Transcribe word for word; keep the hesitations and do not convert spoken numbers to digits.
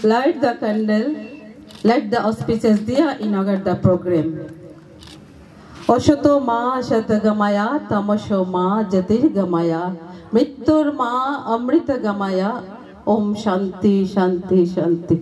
Light the candle, light the auspicious diya, inaugurate the program. Osoto ma satgamaya, tamoso ma jyotirgamaya, mrityor ma amritagamaya. Om Shanti, Shanti, Shanti.